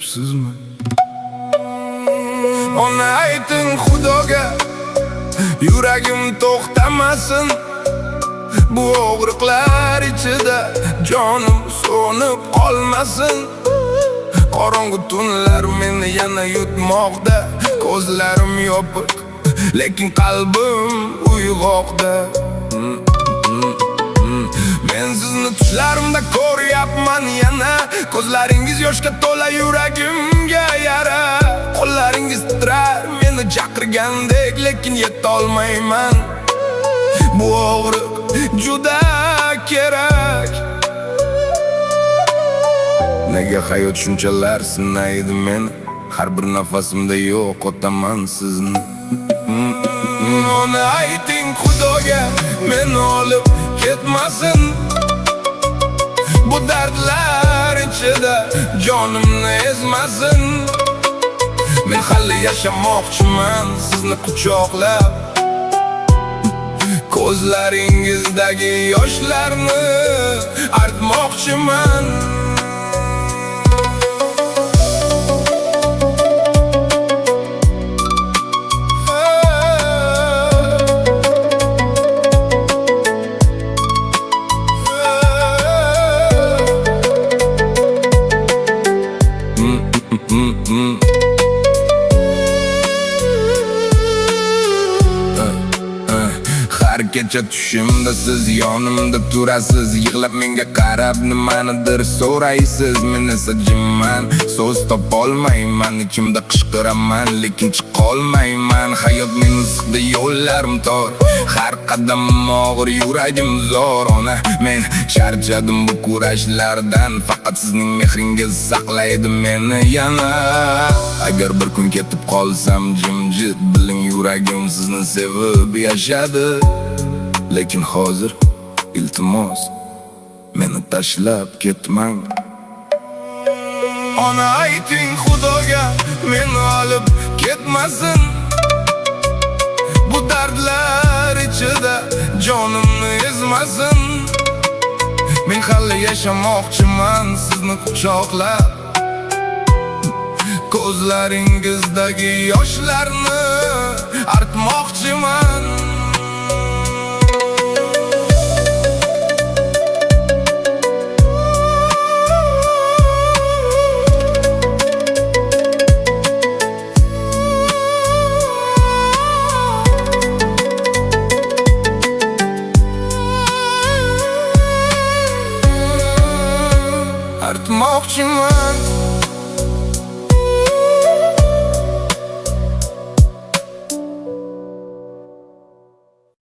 Eshityapsizmi? Ona, ayting Xudoga, yuragim to'xtamasin. Bu og'riqlar ichida jonim so'nib qolmasin. Qorong'u tunlar meni yana yutmoqda. Ko'zlarim yopiq, lekin qalbim uyg'oqda. Men sizni tushlarimda ko'ryapman yana. Ko'zlaringiz yoshga to'la, yuragimga yara. Qo'llaringiz titrar meni chaqirgandek, lekin yetolmayman. Bu og'riq juda kerak. Nega hayot shunchalar sinaydi meni? Har bir nafasimda yo'qotaman sizni. Ona, ayting Xudoga, meni olib ketmasin. Bu dardlar ichida jonimni ezmasin. Men hali yashamoqchiman sizni quchoqlab, ko'zlaringizdagi yoshlarni artmoqchiman. Har kecha tushimda siz yonimda turasiz. Yig'lab menga qarab nimanidir so'raysiz. Men esa jimman, so'z topolmayman. Ichimda qichqiraman, lekin chiqolmayman. Hayot meni siqdi, yo'llarim tor. Har qadamim og'ir, yuragim zor. Ona, men charchadim bu kurashlardan. Faqat sizning mehringiz saqlaydi meni yana. Agar bir kun ketib qolsam jimjit, biling, yuragim sizni sevib yashadi. Lekin hozir, iltimos, meni tashlab ketmang. Ona, ayting Xudoga, meni olib ketmasin. Bu dardlar ichida jonimni ezmasin. Men hali yashamoqchiman sizni quchoqlab, ko'zlaringizdagi yoshlarni artmoqchiman. Artmoqchiman.